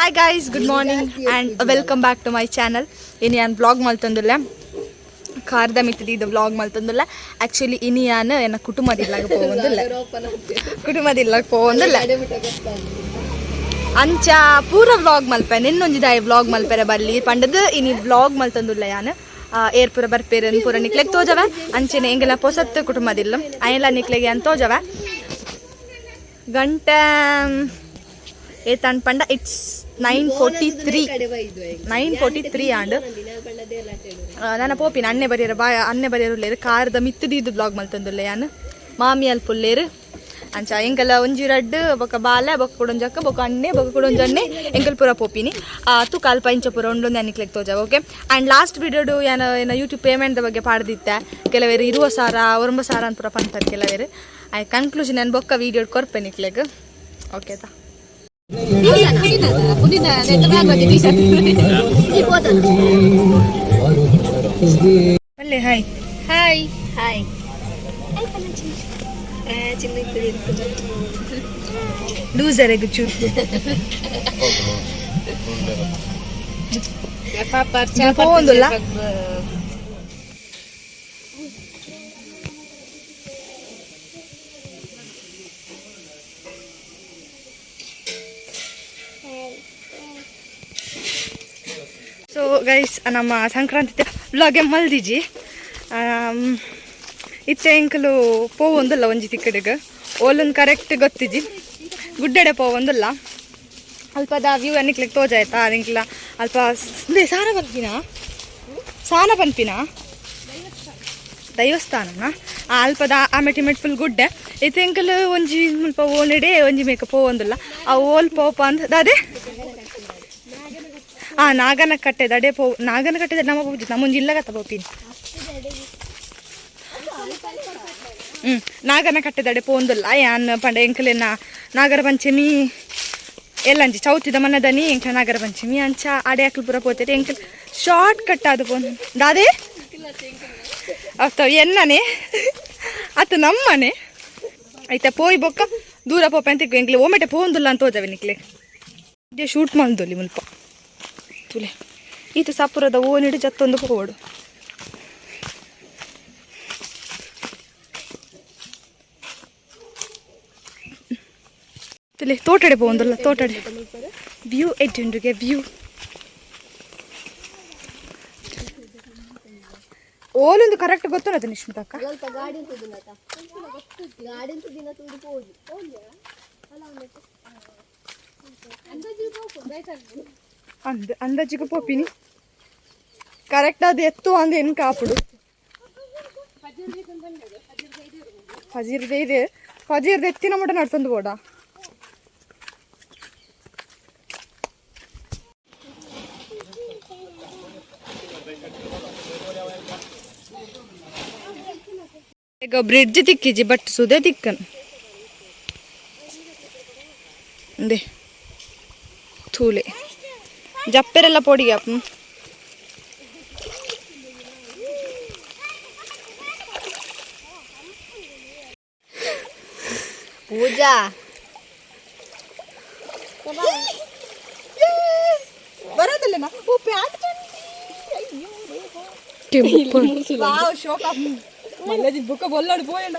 Hi guys, good morning and welcome back to my channel. ಇನಿ ಯಾನ್ vlog ಮಲ್ತೊಂದುಲ್ಲೆ, ಕಾರ್ದ ಮಿತ್ತದ vlog ಮಲ್ತೊಂದುಲ್ಲೆ. Actually ಇನಿ ಯಾನ್ ಎನ್ನ ಕುಟುಂಬದಿಲ್ಲಾಗ ಪೋವೊಂದುಲ್ಲೆ, ಕುಟುಂಬದಿಲ್ಲಾಗ ಪೋವೊಂದುಲ್ಲೆ. ಅಂಚ ಪೂರ ವ್ಲಾಗ್ ಮಲ್ಪೆ, ನಿನ್ನೊಂಜಿ ದಾಯ ವ್ಲಾಗ್ ಮಲ್ಪೆರೆ ಬಲ್ಲಿ ಪಂಡದು ಇನಿ ವ್ಲಾಗ್ ಮಲ್ತೊಂದುಲ್ಲೆ ಯಾನ್. ಏರ್ ಪೂರ ಬರ್ಪೇರು ಪೂರ ನಿಕ್ಲೆಗ್ ತೋಜವ. ಅಂಚೆನೆ ಎಂಗಲ ಪೊಸತ್ತು ಕುಟುಂಬದಿಲ್ಲ ಅಯೆಲ್ಲ ನಿಕ್ಲೆಗ್ ಯಾನ್ ತೋಜವ. ಗಂಟೆ ಏತನ್ ಪಂಡ it's 9:43, 9:43 and. ನನ್ನ ಪೋಪಿನ ಅಣ್ಣೆ ಬರಿಯರ ಬಾಯ, ಅಣ್ಣೆ ಬರಿಯರು. ಕಾರದ ಮಿತ್ತದೀದು ಬ್ಲಾಗ್ ಮಲ್ತೊಂದುಲ್ಲೆ ಯಾನ್. ಮಾಮಿ ಅಲ್ಪುಲ್ಲೇರು. ಅಂಚ ಎಂಕಲ ಒಂಜಿ ರಡ್ಡ್ ಬೊಕ ಬಾಲೆ ಬೊಕ ಕುಡೊಂಜಕ್ಕ ಬೊಕ ಅಣ್ಣೆ ಬೊಕ ಕುಡೊಂಜಿ ಅಣ್ಣೆ ಎಂಕಲ್ ಪೂರ ಪೋಪಿನಿ. ತೂಕ ಅಲ್ಪ ಇಂಚ ಪೂರ ಉಂಡೊಂದು ನಿಕ್ಲೆಗ್ ತೋಜ. ಓಕೆ, ಆ್ಯಂಡ್ ಲಾಸ್ಟ್ ವಿಡಿಯೋಡು ಯಾನ ಏನ ಯೂಟ್ಯೂಬ್ ಪೇಮೆಂಟ್ ಬಗ್ಗೆ ಪಾಡ್ದಿತ್ತೆ. ಕೆಲವೇರು 20 ಸಾವಿರ 9 ಸಾವಿರ ಅಂತ ಪೂರ ಪಂತಾರೆ ಕೆಲವೇರು. ಆಯ್ ಕನ್ಕ್ಲೂಷನ್ ನಾನು ಬೊಕ್ಕ ವೀಡಿಯೋ ಕೊರ್ಪೆ ನಿಕ್ಲೆಗ್. ಓಕೆ ತಾ. ಅಲ್ಲೇ ಹಾಯ್. Hi hi. ಲೂಸರ್ ಚೂರು. ಪೋವೊಂದುಲ್ಲ. ಸೊ ಗೈಸ್, ನಮ್ಮ ಸಂಕ್ರಾಂತಿ ವ್ಲಾಗ್ ಮಲ್ದಿಜಿ. ಇತ್ತೆ ಎಂಕಲು ಪೋವೊಂದುಲ್ಲ ಒಂಜಿ ತಿಕ್ಕಡಿಗೆ. ಓಲೊಂದು ಕರೆಕ್ಟ್ ಗೊತ್ತಿಜಿ, ಗುಡ್ಡಡೆ ಪೋವೊಂದುಲ್ಲ. ಅಲ್ಪದ ವ್ಯೂ ನಿಕ್ಲೆಗ್ ತೋಜಾಯ್ತಾ ಎಂಕ್ಲ ಅಲ್ಪ. ಸಾರ ಪನ್ಪಿನ, ಸಾನ ಪನ್ಪಿನ ದೈವಸ್ಥಾನನ ಅಲ್ಪದ. ಆಮೆಟ್ ಇಮೆಟ್ ಫುಲ್ ಗುಡ್ಡೆ. ಇತ್ತೆ ಎಂಕಲ್ ಒಂಜಿ ಮುಲ್ಪ ಓನೆಡೆ ಒಂಜಿ ಮೇಕ ಪೋವೊಂದುಲ್ಲ. ಆ ಓಲ್ ಪೋಪ ಅಂದ್ ದಾದೆ? ಆ ನಾಗನ ಕಟ್ಟೆ ದಡೆ ಪೋ. ನಾಗನ ಕಟ್ಟೆ ನಮ್ಮ ಪೋಪುಜಿ, ನಮ್ಮ ಒಂಜಿ ಇಲ್ಲಗತ್ತ ಪೋಪಿನಿ. ನಾಗನ ಕಟ್ಟೆದಡೆ ಪೋಂದುಲ್ಲ ಯಾನ್. ಪಂಡ ಎಂಕಲೆನ ನಾಗರ ಪಂಚಮಿ ಎಲ್ಲಂಜಿ ಚೌತಿದ ಮನದನಿ ಎಂಕ್ಲ ನಾಗರ ಪಂಚಮಿ. ಅಂಚ ಆಡೆ ಅಕ್ಲು ಪೂರ ಪೋತೇರಿ. ಎಂಕಲ್ ಶಾರ್ಟ್ ಕಟ್ ಅದು ಪೋನ್ ದಾದೆ ಅತ್ತ ಎನ್ನನೆ ಅತ್ತ ನಮ್ಮನೆ ಆಯ್ತಾ. ಪೋಯ್ ಬೊಕ್ಕ ದೂರ ಪೋಪ ಅಂತ ಎಂಕ್ಲೆ ಓಮೆಟೆ ಪೋಂದುಲ್ಲ ಅಂತ ಹೋದವೆ ನಿಕ್ಲೆ. ಶೂಟ್ ಮಲ್ದೊಲಿ ಮುಲ್ಪ ತುಲೆ. ಈತ ಸಪುರದ ಓನಿಡು ಜತ್ತೊಂದು ಪೋವಡು. ತುಲೆ ತೋಟಡೆ ಪೋವೊಂದುಲ್ಲ. ತೋಟಡೆ ವ್ಯೂ ಎಡ್ಡುಂಡುಗೆ ವ್ಯೂ. ಓಲೊಂದು ಕರೆಕ್ಟ್ ಗೊತ್ತುನದ ನಿಶ್ಮಿತಕ್ಕ. ಗಾಡಿ ದಿನ ತೂದು ಪೋದು. ಅಂದ್ ಅಂದಾಜಿಗೆ ಪೋಪಿನಿ. ಕರೆಕ್ಟ್ ಅದು ಎತ್ತು ಅಂದ್ ಎನ್ ಕಾಪುಡು. ಫಜೀರ್ದೆ ಇದೆ, ಫಜೀರ್ದ ಎತ್ತಿನ ಮಟ ನಡ್ತಂದು ಬೋಡ. ಈಗ ಬ್ರಿಡ್ಜ್ ತಿಕ್ಕಿಜಿ, ಬಟ್ ಸುದೆ ತಿಕ್ಕನ್ ಅಂದೆ. ಥೂಲೆ ಜಪ್ಪೆರೆಲ್ಲ ಪೊಡಿಗೆ ಅಪ್ಪ. ಪೂಜಾ. ಬರೋದಿಲ್ಲ. ಓ ಪ್ಯಾಂಟ್. ವಾವ್, ಶೋಕ ಮಲ್ಲದಿ ಬುಕ್ಕ ಬೊಲ್ಲಾಡು ಪೋಯಂಡ.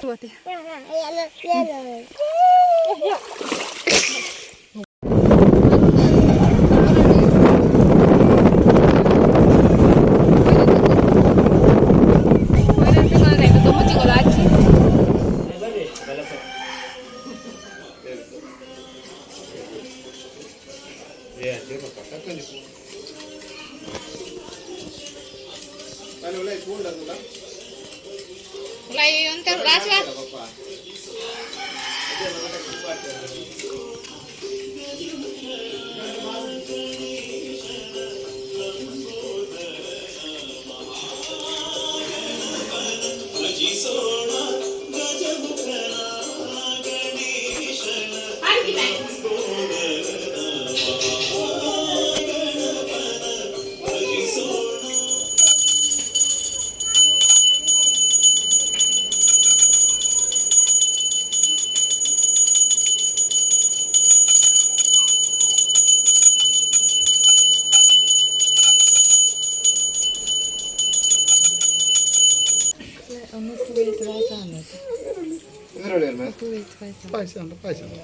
ಪಾಯಸ ಉಂಟು, ಪಾಯಸ ಉಂಟು.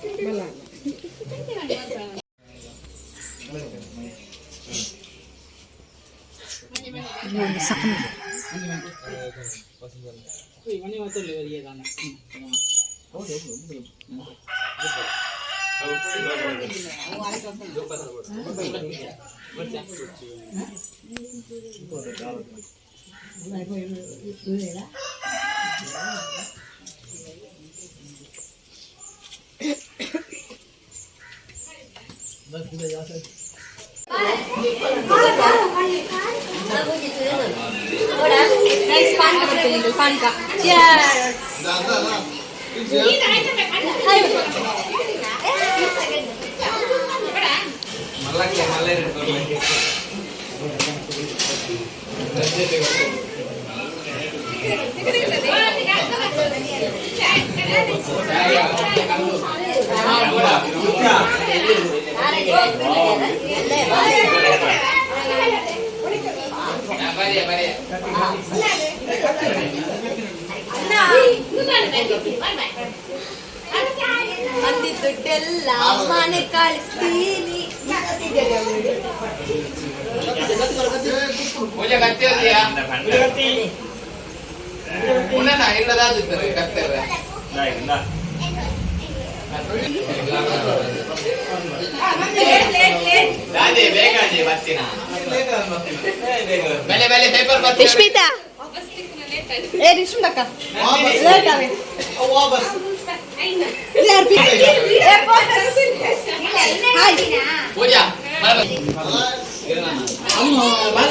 ಪಾನಕ. ಮಂದಿ ದುಡ್ಡೆಲ್ಲ ಮನೆ ಕಳಿಸ್ತೀನಿ. ಪೂಜೆ ಕತ್ತಿ ಹೋದ್ಯಾ? ಉಣ್ಣನ ಇಲ್ಲದಾದಿತ್ತರೆ ಕತ್ತೆರ್ರೆ. ದಾದೆ ಬೇಗ ಅದೇ ಬರ್ತೀನ. ಬೆಲೆ ಬೆಲೆ ಪೇಪರ್ ಬರ್ತೀನಿ. ವಿಶ್ಮಿತಾ. ಏ ರಿಷ್ಮಕ್ಕ. ವಾಪಸ್. ಪೂಜಾ ಬಾ ಬಾ.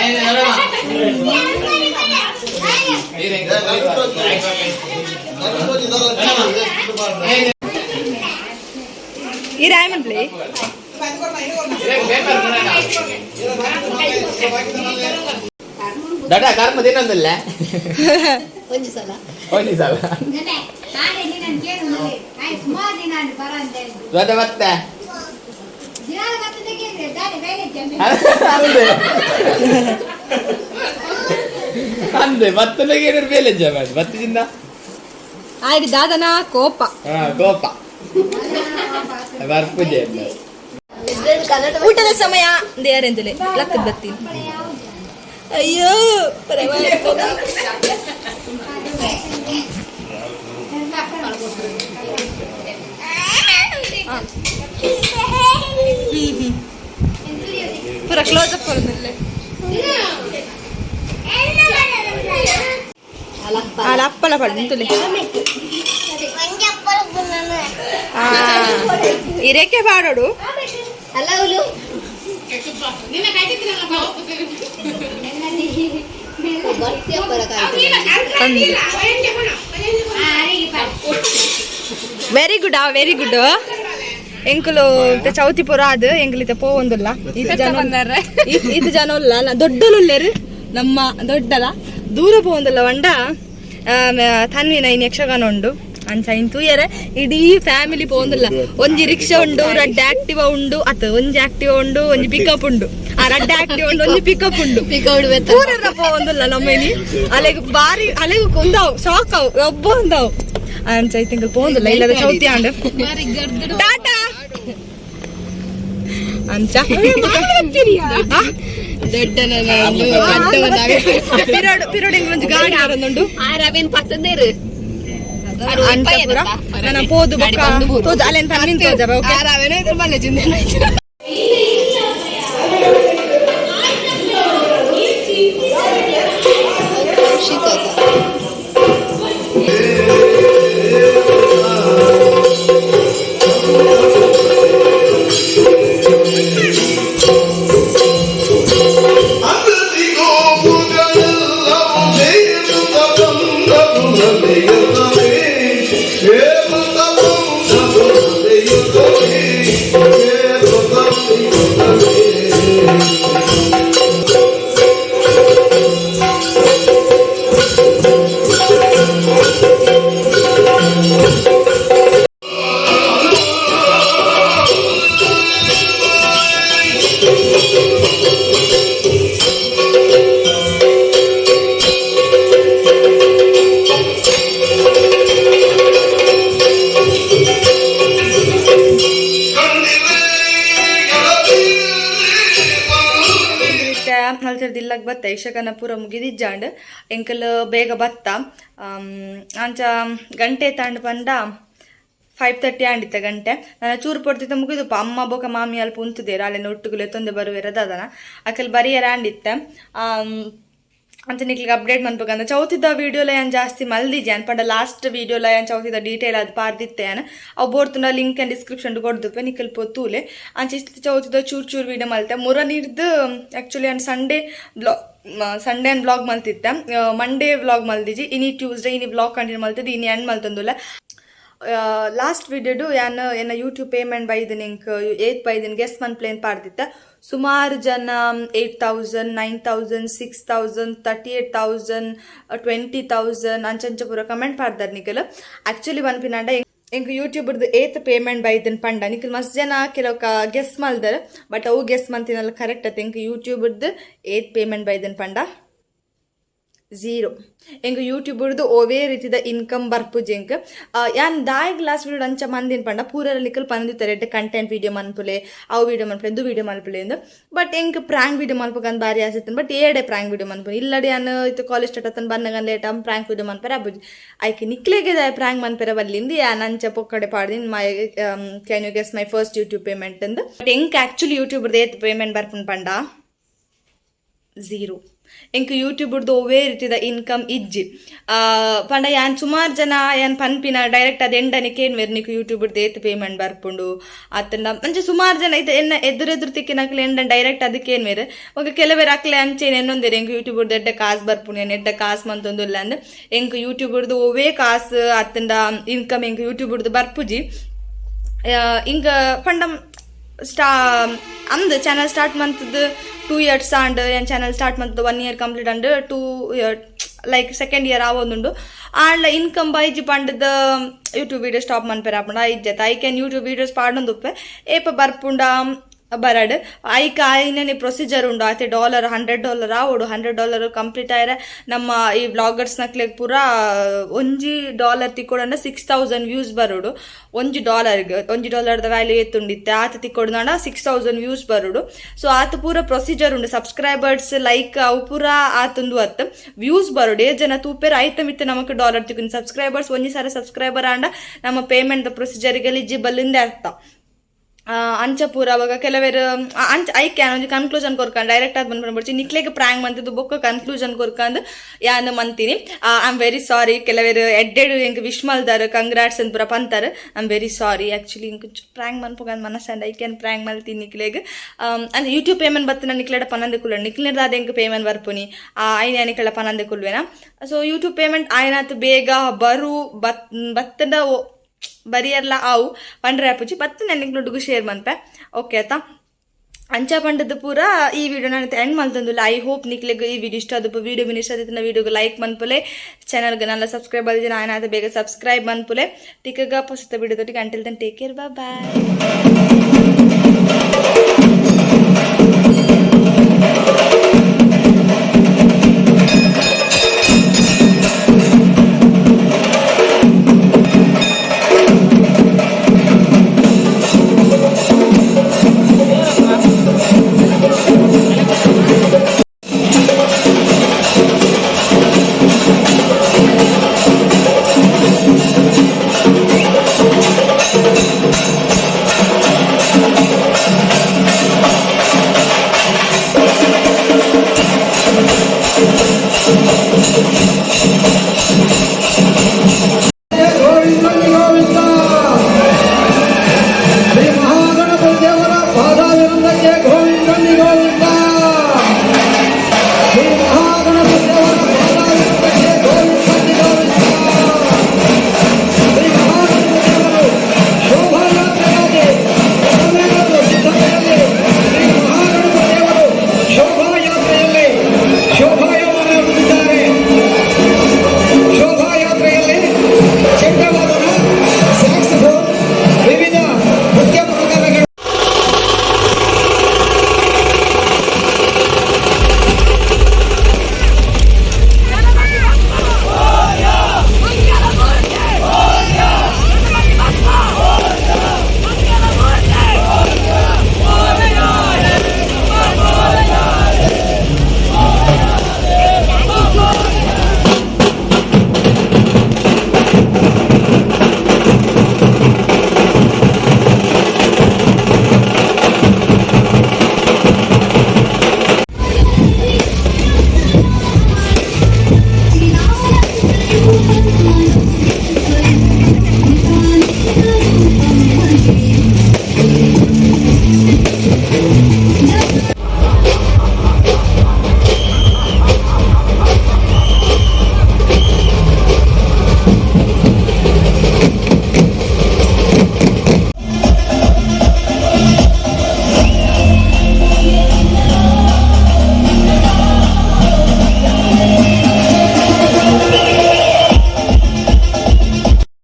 ಏ, ನೋಡಮ್ಮ. ಏ, ಏ, ಈ ರಾಯಮನ್ ಪ್ಲೇ. ಏ, ಪೇಪರ್ ಕೊಡೋಣ. ದಡ ಕರ್ಮ ದಿನೊಂದಿಲ್ಲ. ಒಂಜಿ ಸಲ. ಒಂದು ಸಲ ಮತ್ತೆ ಮತ್ತೆ ಅಂದೆ ಅಂದೆ ಬತ್ತಲಿಗೆ ಏನಾರು ಬೇಲೆ ಜಮ ಬತ್ತದಿಂದ. ಆಯ್ತು, ದಾದನ ಕೋಪ. ಹಾ, ಕೋಪ ಬರ್ಪುಜೆ. ಊಟದ ಸಮಯ. ದೇವರೆಂದಲೇ ಲಕ್ಕದ ಬತ್ತೀನಿ. ಅಯ್ಯೋ, ಪರವಾಗಿಲ್ಲ. ಪೂರ ಕ್ಲೋಸ್ ಅಪ್ ಕೊಡೋದಿಲ್ಲ. ಅಲ್ಲ, ಅಪ್ಪಲ ಪಡ್ದು ತುಲೆ. ಇರೇಕೆ ಪಾಡೋಡು. ಅಲ್ಲ ಹುಲು. ಬರ್ತೀಯ. ವೆರಿ ಗುಡ್, ಆ ವೆರಿ ಗುಡ್. ಎಂಕುಲು ಚೌತಿ ಪುರ ಅದು ಎಂಕುಲಿತ ಪೋವೊಂದುಲ್ಲ. ಇತ್ತು ಜನ, ಇತ್ತು ಜನ ಉಲ್ಲ. ದೊಡ್ಡಲುಲ್ಲೇರು ನಮ್ಮ ದೊಡ್ಡಲ ದೂರ ಪೋವೊಂದುಲ್ಲ. ವಂಡ ತನ್ವಿನ ಇನ್ ಯಕ್ಷಗಾನ ಉಂಡು. ಅಂಚ ಇನ್ ತೂಯರೆ ಇಡೀ ಫ್ಯಾಮಿಲಿ ಪೋವೊಂದುಲ್ಲ. ಒಂಜಿ ರಿಕ್ಷಾ ಉಂಡು, ರಡ್ಡ್ ಆಕ್ಟಿವಾ ಉಂಡು. ಅತ್, ಒಂಜಿ ಆಕ್ಟಿವಾ ಉಂಡು, ಒಂಜಿ ಪಿಕಪ್ ಉಂಡು. ಆ ರಡ್ಡ್ ಆಕ್ಟಿವಾ ಉಂಡು, ಒಂಜಿ ಪಿಕಪ್ ಉಂಡು. ಪೂರೆರ್ನ ಪೋವೊಂದುಲ್ಲ ನಮ್ಮ ಇನಿ. ಅಲೆಗ್ ಬಾರಿ ಅಲೆಗ್ ಕೊಂದಾವು, ಶಾಕ್ ಅವು ಒಬ್ಬ ಒಂದಾವು. ಅಂಚ I ತಿಂಗಳು ಪೋವೊಂದುಲ್ಲ. ಇಲ್ಲದ ಚೌತಿ ಆಂಡ್ ಟಾಟಾ. ಅಂಚ ಪಿರೋಡ್ ಪಿರೋಡ್ ಒಂಜಿ ಗಾಡಿ ಬರೊಂದುಂಡು. ರವಿನ್ ಪತ್ತಂದೇರು. ಅಂಚ ಪೂರ ನನ್ನ ಪೋದು ಬೊಕ್ಕ ತೋಜ ಅಲ್ಲೆನ್ ತನ್ನಿನ್ ತೋಜ. ಓಕೆ. ರವಿನ ಇದ್ರ ಮಲ್ಲೆ ಜಿಂದೆ. ಅಂದಿಗೋವುಗಳೆಲ್ಲವೂ ಸೇರುತ್ತ ಬಂದವು ನಡೆಯುತ್ತವೆ, ಸೇರುತ್ತ ಬಂದವು ನಡೆಯುತ್ತವೆ, ಸೇರುತ್ತ ಇಲ್ಲಗ್ ಬತ್ತ. ಯಕ್ಷಗಾನ ಪೂರ ಮುಗಿದಿಜ್ಜಾಂಡ್, ಎಂಕಲ್ ಬೇಗ ಬತ್ತ. ಅಂಚ ಗಂಟೆ ತಾಂಡ್ ಪಂಡ 5:30 ಆಂಡಿತ್ತ ಗಂಟೆ. ನಾನು ಚೂರು ಪೊಡ್ತಿತ್ತ ಮುಗಿದುಪ್ಪ. ಅಮ್ಮ ಬೊಕ ಮಾಮಿ ಅಲ್ಪ ಉಂತುದೇರು, ಅಲ್ಲೆನ ಒಟ್ಟುಗುಲೆ ತೊಂದೆ ಬರುವೆರ ದಾದನ ಅಕಲ್ ಬರಿಯರ ಆಂಡಿತ್ತ. ಅಂಚ ನಿಕ್ಲಿಗೆ ಅಪ್ಡೇಟ್ ಮನ್ಪುಗಂದ ಚೌತಿದ ವಿಡಿಯೋಲ ಯಾನ್ ಜಾಸ್ತಿ ಮಲ್ದಿಜೆ ಅನ್ಪಂಡ. ಲಾಸ್ಟ್ ವಿಡಿಯೋಲ ಯಾನ್ ಚೌತಿದ ಡೀಟೇಲ್ ಅದು ಪಾರ್ದಿತ್ತೆ ಯಾನ್. ಅವು ಬೋರ್ತುಂಡ ಲಿಂಕ್ ಅಂಡ್ ಡಿಸ್ಕ್ರಿಪ್ಷನ್ ಕೊಡ್ದುಪ್ಪೆ, ನಿಕಲ್ ಪೊತ್ತೂಲೆ. ಅಂಚ ಇಷ್ಟ ಚೌತಿದ ಚೂರು ಚೂರು ವಿಡಿಯೋ ಮಲ್ತೆ. ಮುರ ನೀರ್ದು ಆಕ್ಚುಲಿ ಯಾನ್ ಸಂಡೇ ಬ್ಲಾಗ್, ಸಂಡೇ ಅನ್ ವ್ಲಾಗ್ ಮಲ್ತಿತ್ತೆ. ಮಂಡೇ ವ್ಲಾಗ್ ಮಲ್ದಿಜಿ. ಇನಿ ಟ್ಯೂಸ್ಡೇ, ಇನಿ ವ್ಲಾಗ್ ಕಂಟಿನ್ಯೂ ಮಲ್ತಿದ್ದು, ಇನಿ ಎಂಡ್ ಮಲ್ತೊಂದುಲ್ಲ. ಲಾಸ್ಟ್ ವಿಡಿಯೋಡು ಯಾನ್ ಎನ್ನ ಯೂಟ್ಯೂಬ್ ಪೇಮೆಂಟ್ ಬೈದಿನ, ಇಂಕ್ ಏತ್ ಬೈದಿನ ಗೆಸ್ ಮನ್ಪ್ಲೇನ್ ಪಾಡ್ದಿತ್ತ. ಸುಮಾರು ಜನ 8,000, 9,000, 6,000, 38,000, 20,000 ಅಂಚಂಚ ಪೂರ ಕಮೆಂಟ್ ಪಾಡ್ದಾರ್ ನಿಕಲ್. ಆಕ್ಚುಲಿ ಪನ್ಪಿನಾಂಡ, ಎಂಕ್ ಯೂಟ್ಯೂಬ್ದು ಏತ್ ಪೇಮೆಂಟ್ ಬೈದನ್ ಪಂಡ ನಿಕಲ್ ಮಸ್ತ್ ಜನ ಕೆಲವು ಗೆಸ್ ಮಲ್ದರ್. ಬಟ್ ಅವು ಗೆಸ್ ಮಂತಿನಲ್ಲ ಕರೆಕ್ಟ್ ಅತ್ತ. ಎಂಕ್ ಯೂಟ್ಯೂಬ್ದು ಏತ್ ಪೇಮೆಂಟ್ ಬೈದನ್ ಪಂಡ ಝೀರೋ. ಎಂಕ್ ಯೂಟ್ಯೂಬ್ದು ಓವೇ ರೀತಿದ ಇನ್ಕಮ್ ಬರ್ಪುಜಿ ಎಂಕ್. ಯಾನ್ ದಾಯಗ್ ಲಾಸ್ಟ್ ವಿಡಿಯೋ ಅಂಚ ಮಂದಿನ ಪಂಡ, ಪೂರ ನಿಕಲ್ ಪಂದಿತ್ತಾರೆ ಎಡ್ಡೆ ಕಂಟೆಂಟ್ ವಿಡಿಯೋ ಮನ್ಪುಲೆ, ಅವು ವಿಡಿಯೋ ಮನ್ಪುಲೆ, ಇಂದು ವಿಡಿಯೋ ಮನ್ಪುಲೆ ಅಂದ್. ಬಟ್ ಎಂಕ್ ಪ್ರಾಂಕ್ ವಿಡಿಯೋ ಮನ್ಪುಗಂದ್ ಬಾರಿ ಆಸೆ ಇತ್ತು. ಬಟ್ ಏಡೆ ಪ್ರಾಂಕ್ ವಿಡಿಯೋ ಮನ್ಪುನಿ? ಇಲ್ಲಡೆ ಯಾನ್ ಇತ್ತು ಕಾಲೇಜ್ ಸ್ಟಾರ್ಟ್ ಆತನ್ ಬನ್ನಗನ್ ಲೇಟ್ ಪ್ರಾಂಕ್ ವಿಡಿಯೋ ಮನ್ಪರೆ ಆಪುಜಿ. ಐಕೆ ನಿಕ್ಲೆಗೆ ದಾಯ ಪ್ರಾಂಕ್ ಮನ್ಪೆರೆ ಬಲ್ಲಿಂದು ಯಾನ್ ಅಂಚ ಪೊಕ್ಕಡೆ ಪಾಡ್ದಿನ್, "My can you guess my first YouTube payment?" ಅಂದ್. ಬಟ್ ಎಂಕ್ ಆಕ್ಚುಲಿ ಯೂಟ್ಯೂಬ್ ಏತ್ ಪೇಮೆಂಟ್ ಬರ್ಪುನ್ ಪಂಡ ಝೀರೋ. ಎಂಕ್ ಯೂಟ್ಯೂಬ್ದು ಒವ್ವೇ ರೀತಿದ ಇನ್ಕಮ್ ಇಜ್ಜಿ. ಪಂಡ ಯಾನ್ ಸುಮಾರು ಜನ ಯಾನ್ ಪನ್ಪಿನ ಡೈರೆಕ್ಟ್ ಅದು ಎಂಡನೆ ಕೇನ್ವೆರ್, ನಿಕ್ ಯೂಟ್ಯೂಬ್ದು ಏತ್ ಪೇಮೆಂಟ್ ಬರ್ಪುಂಡು ಅತ್ತಂಡ. ಅಂಚ ಸುಮಾರು ಜನ ಇತ್ತೆ ಎನ್ನ ಎದುರು ಎದುರು ತಿಕ್ಕಿನಕ್ಲೆ ಎಂಡ ಡೈರೆಕ್ಟ್ ಅದಕ್ಕೆ ಏನ್ವೇರು. ఒక ಕೆಲವೇರು ಅಕ್ಲೆ ಅಂಚೆನೆ ಎನ್ನೊಂದೇರು, ಎಂಕ್ ಯೂಟ್ಯೂಬ್ದು ಎಡ್ಡೆ ಕಾಸು ಬರ್ಪುಂಡು, ಯಾನ್ ಎಡ್ಡೆ ಕಾಸು ಮಂತೊಂದುಲ್ಲ ಅಂದ್. ಎಂಕ್ ಯೂಟ್ಯೂಬ್ದು ಒವ್ವೇ ಕಾಸು ಅತ್ತಂಡ ಇನ್ಕಮ್ ಎಂಕ್ ಯೂಟ್ಯೂಬ್ದು ಬರ್ಪುಜಿ. ಇಂಕ ಪಂಡ ಅಂದ್ ಚಾನಲ್ ಸ್ಟಾರ್ಟ್ ಮಂತದ್ದು 2 ಇಯರ್ಸ್ ಆಂಡ್. ಏನ್ ಚಾನಲ್ ಸ್ಟಾರ್ಟ್ ಮಂತದ್ದು 1 year complete and 2 year, like second year ಆವೊಂದುಂಡು. ಆಂಡ್ಲ ಇನ್ಕಮ್ ಬೈಜಿ ಪಂಡದ ಯೂಟ್ಯೂಬ್ ವಿಡಿಯೋ ಸ್ಟಾಪ್ ಮನ್ಪೆರ ಆಪುಂಡ? ಇಜ್ಜತ. ಐಕ್ ಯೂಟ್ಯೂಬ್ ವಿಡಿಯೋಸ್ ಪಾಡೊಂದುಪ್ಪೆ. ಏಪ ಬರ್ಪುಂಡ ಬರಡ್. ಐಕ್ ಆಯ್ನೇ ಪ್ರೊಸೀಜರ್ ಉಂಡು ಆತೆ. ಡಾಲರ್, $100 ಆವೊಡು. $100 ಕಂಪ್ಲೀಟ್ ಆಯ್ರೆ ನಮ್ಮ ಈ ವ್ಲಾಗರ್ಸ್ ನಕ್ಲೆಗ್ ಪೂರ 1 ಡಾಲರ್ ತಿಕ್ಕೊಡಂಡ 6,000 ವ್ಯೂಸ್ ಬರೋಡು. 1 ಡಾಲರ್ಗೆ, 1 ಡಾಲರ್ದ ವ್ಯಾಲ್ಯೂ ಎತ್ತುಂಡಿತ್ತೆ, ಆತ ತಿಕ್ಕೊಡ್ದಾಂಡ 6,000 ವ್ಯೂಸ್ ಬರೋಡು. ಸೊ ಆತ ಪೂರ ಪ್ರೊಸೀಜರ್ ಉಂಡು. ಸಬ್ಸ್ಕ್ರೈಬರ್ಸ್, ಲೈಕ್ ಅವು ಪೂರ ಆತಂದು ಅತ್ತ. ವ್ಯೂಸ್ ಬರೋಡು, ಏ ಜನ ತೂಪೇರ್ ಐತ ಮಿತ್ತ ನಮಕ್ ಡಾಲರ್ ತಿಕ್ಕೊಂಡು. ಸಬ್ಸ್ಕ್ರೈಬರ್ಸ್ ಒಂಜಿ ಸಾರ ಸಬ್ಸ್ಕ್ರೈಬರ್ ಆಂಡ ನಮ್ಮ ಪೇಮೆಂಟ್ ಪ್ರೊಸೀಜರ್ಗೆ ಎಲಿಜಿಬಲ್ ಇಂದೆ ಅರ್ಥ. ಅಂಚ ಪೂರ ಅವಾಗ ಕೆಲವೇರು ಅಂಚ ಐಕ್ ಯಾನ್ ಒಂಜಿ ಕನ್ಕ್ಲೂಷನ್ ಕೊರ್ಕಂಡ್ ಡೈರೆಕ್ಟ್ ಆದ್ ಬಂದ್ಬಿಡ್ಚಿ. ನಿಕ್ಲೆಗ್ ಪ್ರಾಂಕ್ ಮಂತಿದ್ದು ಬೊಕ್ಕ ಕನ್ಕ್ಲೂಷನ್ ಕೊರ್ಕಂದ್ ಯಾನ್ ಮಂತೀನಿ. I am very sorry. ಕೆಲವೇರು ಎಡ್ಡೆಡ್ ಎಂಕ್ ವಿಶ್ ಮಲ್ದಾರ್, ಕಂಗ್ರಾಟ್ಸ್ ಅಂತ ಪೂರ ಪಂತಾರ್. I am very sorry. Actually ಇಂಕ್ ಪ್ರಾಂಕ್ ಮನ್ಪುಗಂದ್ ಮನಸ್ಸಂಡ ಐಕ್ ಯಾನ್ ಪ್ರಾಂಕ್ ಮಲ್ತೀನಿ ನಿಕ್ಲೆಗ್. ಅಂದ್ ಯೂಟ್ಯೂಬ್ ಪೇಮೆಂಟ್ ಬತ್ತಿನ ನಿಕ್ಲೆಡ ಪನಂದೆ ಕುಲ್ಲ. ನಿಕ್ಲೆದಾದ ಎಂಕ್ ಪೇಮೆಂಟ್ ಬರ್ಪುನಿ ಐನ ನಿಕ್ಲೆಡ ಪನಂದೆ ಕುಲ್ವೇನ. ಸೊ ಯೂಟ್ಯೂಬ್ ಪೇಮೆಂಟ್ ಆಯ್ನಾತ್ ಬೇಗ ಬರು ಬತ್ ಬತ್ತಂಡ ಬರಿಯರ್ಲ ಆವು ಪಂಡ್ರೆ ಆಪುಜಿ. ಬತ್ತು ನಾನು ಶೇರ್ ಮನ್ಪೆ, ಓಕೆ ಆತಾ? ಅಂಚ ಪಂಡದ ಪೂರ ಈ ವಿಡಿಯೋ ನಾನು ಎಂಡ್ ಮಲ್ತೊಂದುಲ್ಲ. I hope ನಿಕ್ಲೆಗ್ ಈ ವಿಡಿಯೋ ಇಷ್ಟ ಆದಪ್ಪ. ವಿಡಿಯೋ ಮಿನಿ ಇಷ್ಟ ಆದಿತ್ತಿನ ವಿಡಿಯೋಗೆ ಲೈಕ್ ಮನ್ಪುಲೆ. ಚಾನಲ್ಗೆ ನನ್ನ ಸಬ್ಸ್ಕ್ರೈಬ್ ಆದಿನ ಆಯ್ನಾತ ಬೇಗ subscribe ಮನ್ಪುಲೆ. ತಿಕ್ಕಗ ಪೊಸತ ವಿಡಿಯೋದೊಟ್ಟಿಗೆ. Until then, take care, bye.